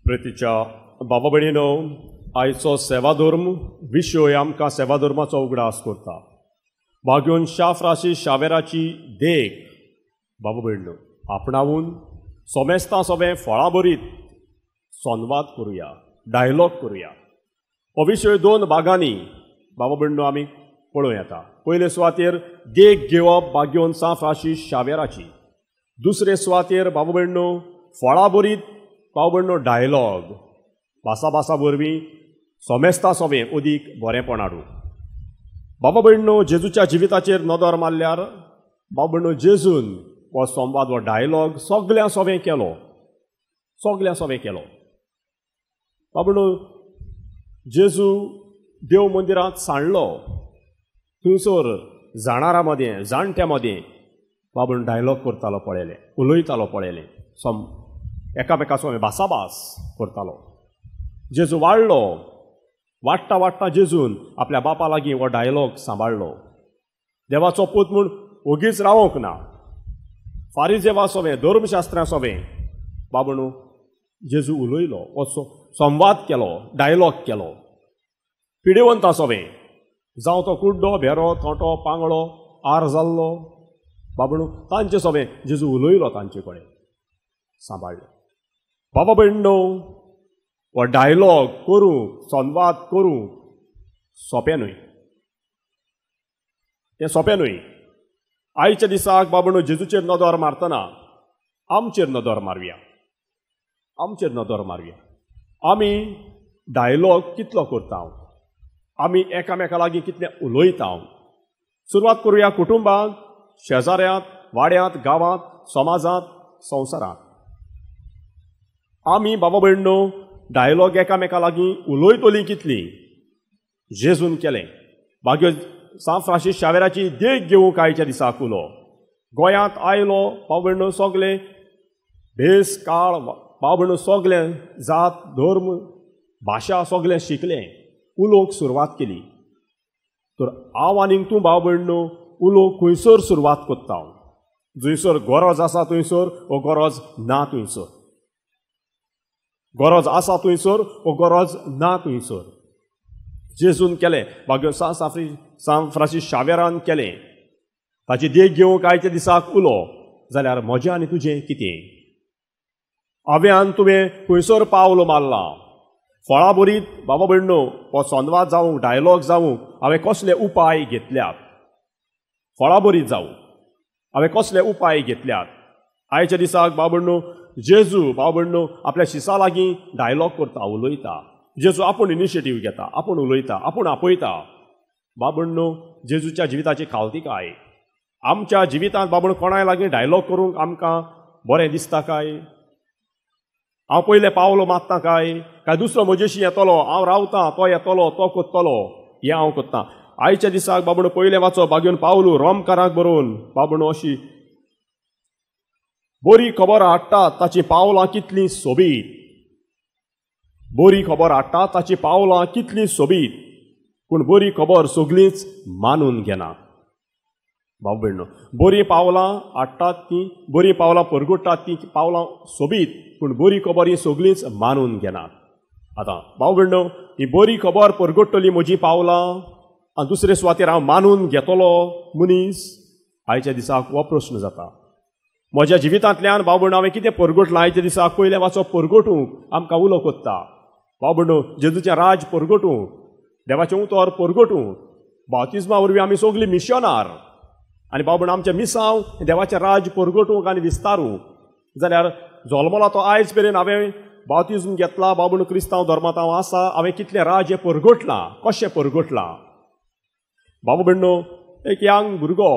प्रितीच्या बाबा भयणीनो, आयचो सेवाधर्म विशय आमकां सेवाधर्माचो उगडास करता. बागयोन शाह फ्रांसीस शावेराची देख बाबा भयणीनो आपणावून सोमेस्तां सोबें फळां भरीत संवाद करुया, डायलॉग करुया. हो विशय दोन भागांनी बाबा भयणीनो आमी पळोवं येता. पयले सुवातेर देख घेवप बागयोन शाह फ्रांसीस शावेराची, दुसरे सुवातेर बाबा भयणीनो फळां भरीत बाबा भयणीनो डायलॉग भासा भासा वरवीं सोमेस्ता सोबें अदीक बरेंपण हाडूं. बाबा भयणीनो, जेजूच्या जिविताचेर नदर मारल्यार बाबा भयणीनो जेजून हो संवाद हो डायलॉग सगळ्यां सोबें केलो, सगळ्यां सोबें केलो. बाबा भयणीनो, जेजू देव मंदिरांत सांडलो, थंयसर जाणारां मदें जाणट्यां मदें बाबा भयणीनो डायलॉग करतालो पळयलें, उलयतालो पळयलें, एकामेका सोबें भासाभास करतालो. जेजू वाडलो, वाडटा वाडटा जेजून आपल्या बापा लागीं हो डायलॉग सांबाळ्ळो. देवाचो पूत म्हूण ओगीच रावोंक ना, फारिजेवा सोबें धर्मशास्त्रां सोबें बाबा न्हू जेजू उलयलो, हो संवाद केलो, डायलॉग केलो. पिडेवंता सोबें, जावं तो कुड्डो, भेरो, थोंटो, पांगळो, आर जाल्लो, बाबा न्हू तांचे सोबें जेजू उलयलो, तांचे कडेन सांबाळ्ळो. बाबा भयणीनो, हो डायलॉग करूंक संवाद करूंक सोंपें न्हय, तें सोंपें न्हय. आयच्या दिसाक बाबा न्हू जेजूचेर नदर मारतना आमचेर नदर मारुया, आमचेर नदर मारुया. आमी डायलॉग कितलो करता, आमी एकामेका लागीं कितलें उलयता. सुरवात करुया कुटुंबांत, शेजाऱ्यांत, वाड्यांत, गांवांत, समाजांत, संवसारांत. आमी बाबा भयणीनो डायलॉग एकामेका लागीं उलयतलीं कितलीं? जेजून केलें. बागयो सांत फ्रांसीस शावेराची देख घेवंक आयच्या दिसाक उलो गोंयांत आयलो. बाबा भयणीनो सगलें भेस काळ बाबा भयणीनो सगलें जात धर्म भाशा सगलें शिकलें, उलोवंक सुरवात केली. तर हांव आनीक तूं बाबा भयणीनो उलोवंक खंयसर सुरवात करता? जंयसर गरज आसा थंयसर वो गरज ना थंयसर, गरज आसा थंयसर वो गरज ना थंयसर. जेजून केलें, बागयो सांत फ्रांसीस शावेरान केलें. ताची देख घेवंक आयच्या दिसाक उलो जाल्यार म्हजें आनी तुजें कितें? हांवें आनी तुवें खंयसर पावल मारला? फळां भरीत बाबा भयणीनो हो संवाद जावंक डायलॉग जावंक हांवें कसले उपाय घेतल्यात? फळां भरीत जावं हांवें कसले उपाय घेतल्यात? आयच्या दिसाक बाबा भयणीनो जेजू बाबा भयणीनो आपल्या शिसा लागीं डायलॉग करता, उलयता. जेजू आपूण इनिशिएटीव घेता, आपूण उलयता, आपूण आपयता. बाबा भयणीनो जेजूच्या जिविताची खावतिकाय आमच्या जिवितांत बाबा भयणीनो कोणाय लागीं डायलॉग करूंक आमकां बरें दिसता काय? हांव पयलें पावलो मारता काय, काय दुसरो म्हजेशी येतलो, हांव रावतां, तो येतलो, तो करतलो, हें हांव करतां. आयच्या दिसाक बाबा भयणीनो पयलें वाचो बागयोन पावलू रोमकाराक बरोवन बाबा भयणीनो अशी बरी खबर हाडटा ताचीं पावलां कितलीं सोबीत, बरी खबर हाडटा ताचीं पावलां कितलीं सोबीत, पूण बरी खबर सगळींच मानून घेना. बाबा भयणीनो बरीं पावलां हाडटात तीं, बरीं पावलां परगुट्टात तीं पावलां सोबीत, पूण बरी खबर ही सगळींच मानून घेनात. आतां बाबा भयणीनो ही बरी खबर परगुट्टली म्हजीं पावलां आनी दुसरे सुवातेर हांव मानून घेतलो मनीस? आयच्या दिसाक हो प्रस्न जाता. म्हज्या जिवितांतल्यान बाबा भयणीनो हांवें कितें परगटलां? आयच्या दिसाक पयलें वाचो परगटूंक आमकां उलो कोत्ता. बाबा भयणीनो जेजूचें राज परगटूंक, देवाचें उतर परगटूंक, बाप्तिज्मा वरवीं आमी सगळीं मिशनार आनी बाबा भयणीनो आमचें मिसांव देवाचें राज परगटूंक आनी विस्तारूंक. जाल्यार जल्मला तो आयज मेरेन हांवें बाप्तिज्म घेतला, बाबा भयणीनो क्रिस्तांव धर्मांत हांव आसा, हांवें कितलें राज हें परगटलां, कशें परगटलां? बाबा भयणीनो एक यंग भुरगो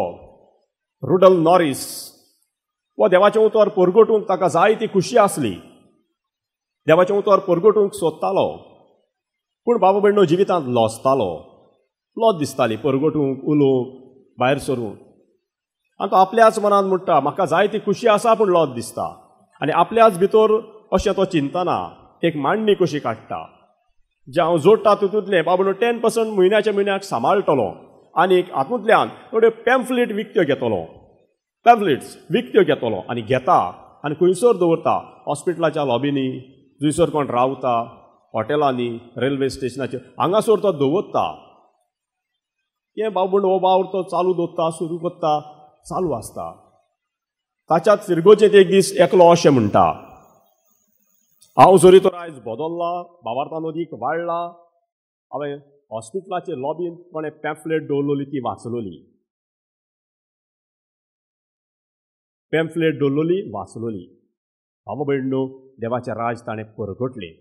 रुडल नॉरीस हो देवाचें उतर परगटूंक ताका जायती खुशी आसली, देवाचें उतर परगटूंक सोदतालो, पूण बाबा भयणीनो जिवितांत लजतालो, लज दिसताली परगटूंक, उलोवंक, भायर सरूंक. आनी तो आपल्याच मनांत म्हणटा म्हाका जायती खुशी आसा पूण लज दिसता. आनी आपल्याच भितर अशें तो चिंतना एक मांडणी कशी काडटा, जें हांव जोडटा तितूंतलें बाबा भयणीनो 10% म्हयन्याच्या म्हयन्याक सांबाळटलो आनी हातूंतल्यान थोड्यो पॅम्फलेट विकत्यो घेतलो, पॅम्फलेट्स विकत्यो घेतलो आनी घेता आनी खंयसर दवरता? हॉस्पिटलाच्या लॉबींनी, जंयसर कोण रावता हॉटेलांनी, रेल्वे स्टेशनाचेर हांगासर तो दवरता. हें बाबूण हो वावर तो चालू दवरता, सुरू करता, चालू आसता. ताच्याच फिरगोजेंत एक दीस एकलो अशें म्हणटा, हांव जरी तर आयज बदल्ला, भावार्थान अदीक वाडला, हांवें हॉस्पिटलाचे लॉबीन कोणें पॅम्फलेट दवरलोली ती वाचलोली, पॅम्फलेट दवरलोली वाचलोली. बाबा भयणो, देवाचें राज ताणें परगटलें.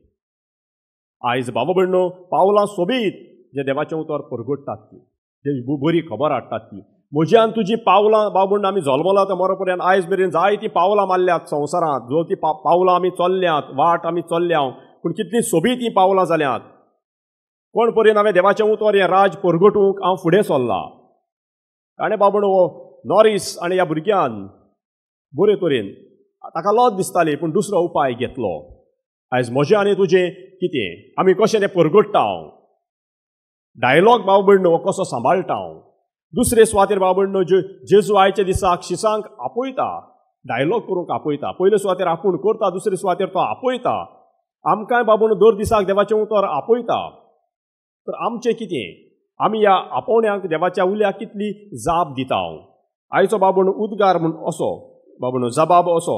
आयज बाबा भयणो पावलां सोबीत जे देवाचें उतर परगट्टात ती, जे बरी खबर हाडटात ती. म्हज्यान तुजी पावलां बाबा आमी जल्मला तो मरो पर्यंत आयज मेरेन जायतीं पावलां मारल्यात संवसारांत, जो ती पावलां आमी चल्ल्यात, वाट आमी चल्ल्या, पूण कितलीं सोबीत हीं पावलां जाल्यात. कोण पर्यंत हांवें देवाचें उतर हें राज परगटूंक हांव फुडें सरला. ताणें बाबण हो नॉरीस आनी ह्या भुरग्यान बरे तरेन ताका लज दिसताली, पूण दुसरो उपाय घेतलो. आयज म्हजें आनी तुजें कितें, आमी कशें तें परगट्टा? हांव डायलॉग बाबा भयणो कसो सांबाळटा? हांव दुसरे सुवातेर बाबा भयणो जेजू आयच्या दिसाक शिसांक आपयता, डायलॉग करूंक आपयता. पयले सुवातेर आपूण करता, दुसरे सुवातेर तो आपयता. आमकांय बाबा दर दिसाक देवाचें उतर आपयता. तर आमचें कितें, आमी ह्या आपोवण्याक देवाच्या उल्याक कितली जाप दिता? हांव आयचो बाबूण उद्गार म्हूण असो बाबूण जबाब असो,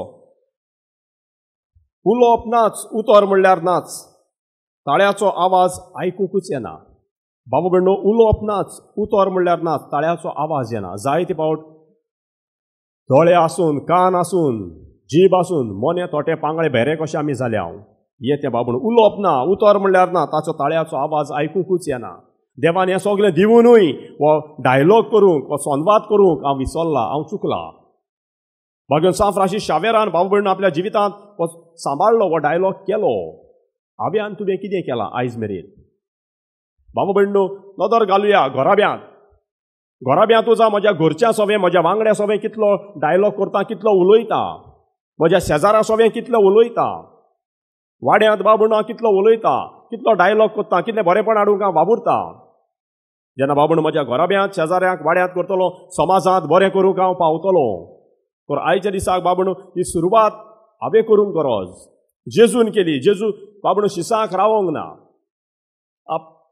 उलोवप नाच, उतर म्हणल्यार नाच, ताळ्याचो आवाज आयकुंकूच येना. बाबा भयणो, उलोवप नाच, उतर म्हणल्यार नाच, ताळ्याचो आवाज येना. जायते फावट दोळे आसून, कान आसून, जीब आसून मोने थोटे पांगळे भेरे कशे आमी जाल्या. हांव येते बाबूण उलोवप ना, उतर म्हणल्यार ना, ताचो ताळ्याचो आवाज आयकुंकूच येना. देवान हें सगळें दिवनूय हो डायलॉग करूंक, हो संवाद करूंक हांव विसरला, हांव चुकला. बागेवन सांत फ्रांसीस शावेरान बाबा भयणो आपल्या जिवितांत हो सांबाळ्ळो, हो डायलॉग केलो. हांवें आनी तुवें कितें केलां आयज मेरेन? बाबा भयणो नदर घालुया घराब्यांत. घराब्यांत जावं म्हज्या घरच्या सोवें, म्हज्या वांगड्या सोवें कितलो डायलॉग करता, कितलो उलयता, म्हज्या शेजारा सोवें कितलो उलयता, वाड्यांत बाबा भयणो कितलो उलयता, कितलो डायलॉग करता, कितलें बरेंपण हाडूंक हांव वावुरता. जेन्ना बाबा भयणो म्हज्या घराब्यांत, शेजाऱ्यांक, वाड्यांत करतलो, समाजांत बरें करूंक हांव पावतलो. तर आयच्या दिसाक बाबा भयणो ही सुरवात हांवें करूंक गरज जेजून केली. जेजू बाबा भयणो शिसांक रावोंक ना,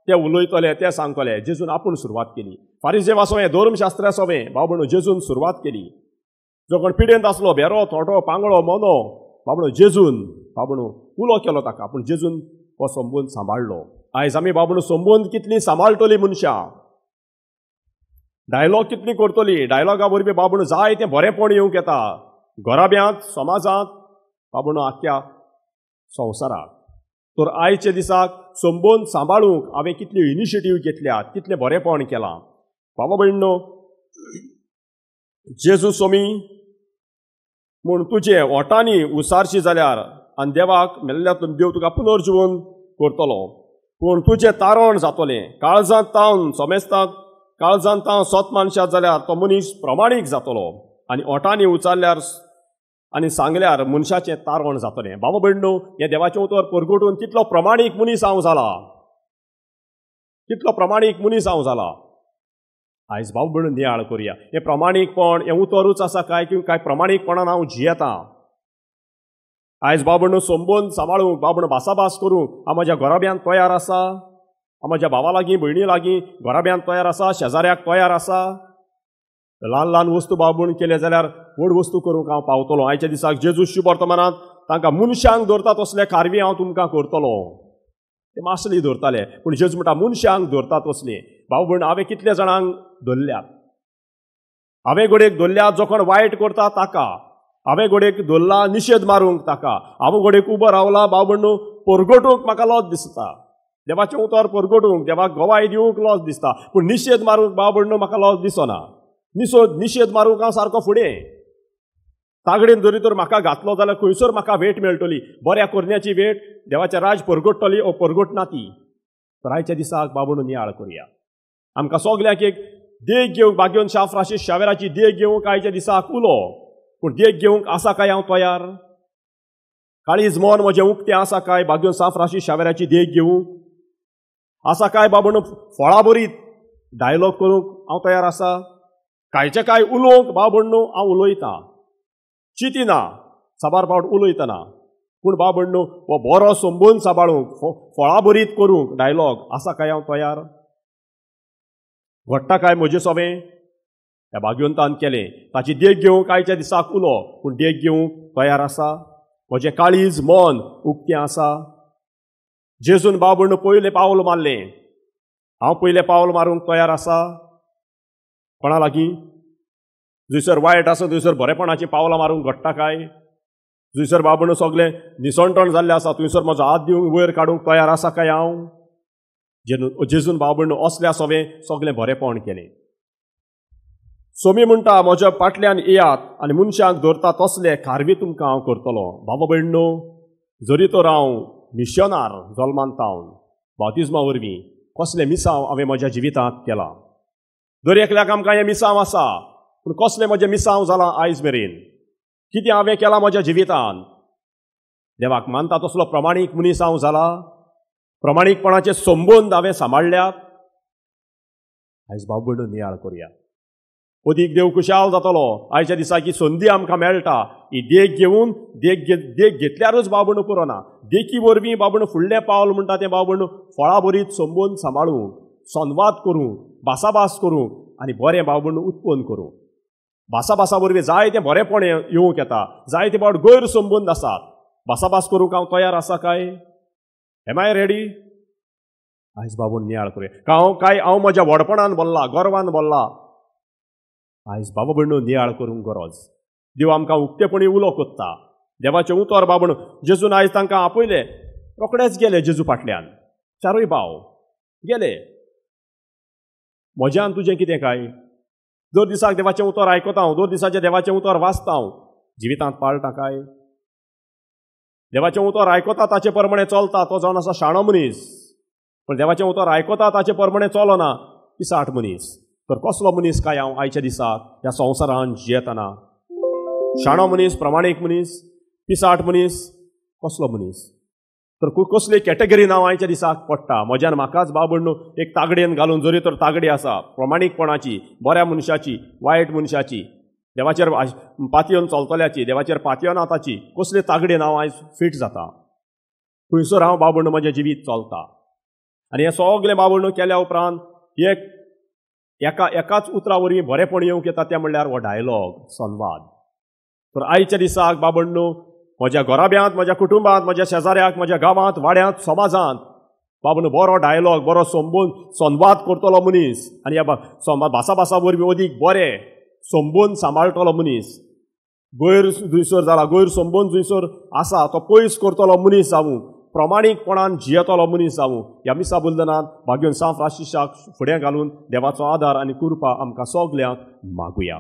ते उलयतले, ते सांगतले, जेजून आपूण सुरवात केली. फारिजेवा सोवें, धर्मशास्त्रा सोवें बाबा भयणो जेजून सुरवात केली. जो कोण पिडेंत आसलो, भेरो, थोटो, पांगळो, मोनो, बाबा भयणो जेजून बाबा भयणो उलो केलो ताका, पूण जेजून हो संबंद सांबाळ्ळो. आयज आमी बाबा भयणो संबंद कितली सांबाळटली मनशां, डायलॉग कितली करतली. डायलॉगा वरवीं बाबा भयणो जाय तें बरेंपण येवंक येता घराब्यांत, समाजांत, बाबा भयणो आख्ख्या संवसाराक. तर आयच्या दिसाक संबंद सांबाळूंक हांवें कितल्यो इनिशिएटीव घेतल्यात, कितलें बरेंपण केलां. बाबा भयणो जेजू सोमी म्हूण तुजे ओटांनी उसारशी जाल्यार आनी देवाक मेल्ल्यांतून देव तुका पुनर्जिवन करतलो, पूण तुजें तारण जातलें. काळजांत तावन समेस्तांत, काळजांत तावन सत मानशात जाल्यार तो मनीस प्रमाणीक जातलो, आनी ओटांनी उचारल्यार आनी सांगल्यार मनशाचें तारण जातलें. बाबा भयणो हें देवाचें उतर परगटून कितलो प्रमाणीक मनीस हांव जाला, कितलो प्रमाणीक मनीस हांव जाला. आयज बाबा भयणो नियाळ करुया, हें प्रमाणीकपण हें उतरूच आसा काय, किंवा काय प्रमाणीकपणान हांव जियेतां. आयज बाबा भयणो संबंद सांबाळूंक, बाबा भयणो भासाभास करूंक हांव म्हज्या घराब्यांत तयार आसा, हांव म्हज्या भावा लागीं, भयणी लागीं घराब्यांत तयार आसा, शेजाऱ्याक तयार आसा. ल्हान ल्हान वस्तू बाबून केले जाल्यार व्हड वस्तू करूंक हांव पावतलो. आयच्या दिसाक जेजू शुभ वर्तमानांत तांकां मनशांक धरता तसले कारवी हांव तुमकां करतलो. ते मासली धरताले, पूण जेजू म्हणटा मनशांक धरता तसले. बाबा भयण हांवें कितले जाणांक धरल्यात, हांवें घडयेक धरल्यात जो कोण वायट करता ताका, हांवें घडयेक धरला निशेध मारूंक ताका, हांव घडयेक उबो रावला बाबा भयणो परगटूंक म्हाका लज दिसता, देवाचें उतर परगटूंक, देवाक गवाय दिवंक लज दिसता, पूण निशेध मारूंक बाबा भयणो म्हाका लज दिसना. निशेध मारूंक हांव सारको फुडें. तागडेन जरी तर म्हाका घातलो जाल्यार खंयसर म्हाका वेट मेळटली, बऱ्या करण्याची वेट, देवाचें राज परगट्टली ओ परगटना ती. तर आयच्या दिसाक बाबा नियाळ करुया, आमकां सगल्यांक एक देख घेवंक, बागेवन शाह फ्रांसीस शावेराची देख घेवंक आयच्या दिसाक उलो, पूण देख घेवंक आसा काय हांव तयार? काळीज मन म्हजें उक्तें आसा काय बागेवन शाह फ्रांसीस शावेराची देख घेवंक? आसा काय बाबा फळां बरीत डायलॉग करूंक हांव तयार आसा? कांयचे काय उलोवंक बाबा हांव उलयतां, चिंतिना, साबार फावट उलयतना. पूण बाबडनो हो बरो संबंद सांबाळूंक, फळाभरीत करूंक डायलॉग आसा काय हांव तयार? घडटा काय म्हजें सोवें? ह्या भाग्यवंतान केलें, ताची देख घेवंक आयच्या दिसाक उलो, पूण देख घेवंक तयार आसा? म्हजें काळीज मन उक्तें आसा? जेजून बाबडनो पयलें पावल मारलें, हांव पयलें पावल मारूंक तयार आसा? कोणा लागीं? जंयसर वायट आसा थंयसर बरेपणाचीं पावलां मारूंक घडटा काय? जंयसर बाबडनो सगळें निसणटण जाल्लें आसा थंयसर म्हजो हात दिवंक वयर काडूंक तयार आसा काय हांव? जेजून बाबडनो असल्या सोवें सगळें बरेपण केलें. सोमी म्हणटा म्हज्या फाटल्यान येयात आनी मनशांक धरता तसले कारवी तुमकां हांव करतलो. बाबा भयणो, जरी तर हांव मिशनार जल्मान तावन बातिज्मा वरवीं कसलें मिसांव हांवें म्हज्या जिवितांत केलां. दर एकल्याक आमकां हें मिसांव आसा, पूण कसलें म्हजें मिसांव जालां आयज मेरेन? कितें हांवें केलां म्हज्या जिवितांत? देवाक मानता तसलो प्रमाणीक मनीस हांव जाला? प्रमाणीकपणाचे संबंद हांवें सांबाळ्ळ्यात? आयज बाबडो नियाळ करुया. अदीक देव खुशाल जातलो आयच्या दिसाक ही संदी आमकां मेळटा. ही देख घेवन देख घेतल्यारूच बाबडो पुरो ना, देखी वरवीं बाबडो फुडलें पावल म्हणटा तें बाबडो फळाभरीत संबंद सांबाळूंक, संवाद करूंक, भासाभास करूंक आनी बरें बाबडो उत्पन्न करूंक. भासाभासा वरवीं जायतें बरेंपण येवंक येता, जायते फावट गैरसंबंद आसात. भासाभास करूंक हांव तयार आसा काय? Am I ready? आयज बाबून नियाळ करुया. काय हांव म्हज्या व्हडपणान बोल्ला, गर्वान बोल्ला? आयज बाबा भयणो नियाळ करूंक गरज. देव आमकां उक्तेपणी उलो कोत्ता. देवाचें उतर बाबण जेजून आयज तांकां आपयले, रोखडेच गेले जेजू फाटल्यान, चारूय भाव गेले. म्हज्यान तुजें कितें काय? दर दिसाक देवाचें उतर आयकता हांव, दर दिसाचें देवाचें उतर वाचता हांव, जिवितांत पाळटा काय? देवाचें उतर आयकता ताचे प्रमाणे चलता तो जावन आसा शाणो मनीस, पूण देवाचें उतर आयकता ताचे प्रमाणे चलना पिसाट मनीस. तर कसलो मनीस काय हांव आयच्या दिसाक ह्या संवसारांत जियेतना? शाणो मनीस, प्रमाणीक मनीस, पिसाट मनीस, कसलो मनीस? तर कसली कॅटेगरीन हांव आयच्या दिसाक पडटा? म्हज्यान म्हाकाच बाबडनो एक तागडेन घालून, जरी तर तागडी आसा प्रमाणीकपणाची, बऱ्या मनशाची, वायट मनशाची, देवाचेर पातयेवन चलतल्याची, देवाचेर पातयेना ताची, कसली तागडेन हांव आयज फीट जाता? थंयसर हांव बाबडनो म्हजें जिवीत चलता. आनी हें सगळें बाबडनो केल्या उपरांत एक एका एकाच उतरा वरवीं बरेंपण येवंक येता, तें म्हणल्यार हो डायलॉग, संवाद. तर आयच्या दिसाक बाबडनो म्हज्या घराब्यांत, म्हज्या कुटुंबांत, म्हज्या शेजाऱ्याक, म्हज्या गांवांत, वाड्यांत, समाजांत बाबडनो बरो डायलॉग, बरो संबंद, संवाद करतलो मनीस आनी ह्या भासाभासा वरवीं अदीक बरें संबंद सांबाळटलो मनीस, गैर जंयसर जाला गैरसंबंद जंयसर आसा तो पयस करतलो मनीस जावूं, प्रमाणीकपणान जियेतलो मनीस जावूं. ह्या मिसा बुलदनांत भाग्योन सांत फ्रांसिसाक फुडें घालून देवाचो आदार आनी कृपा आमकां सगल्यांक मागुया.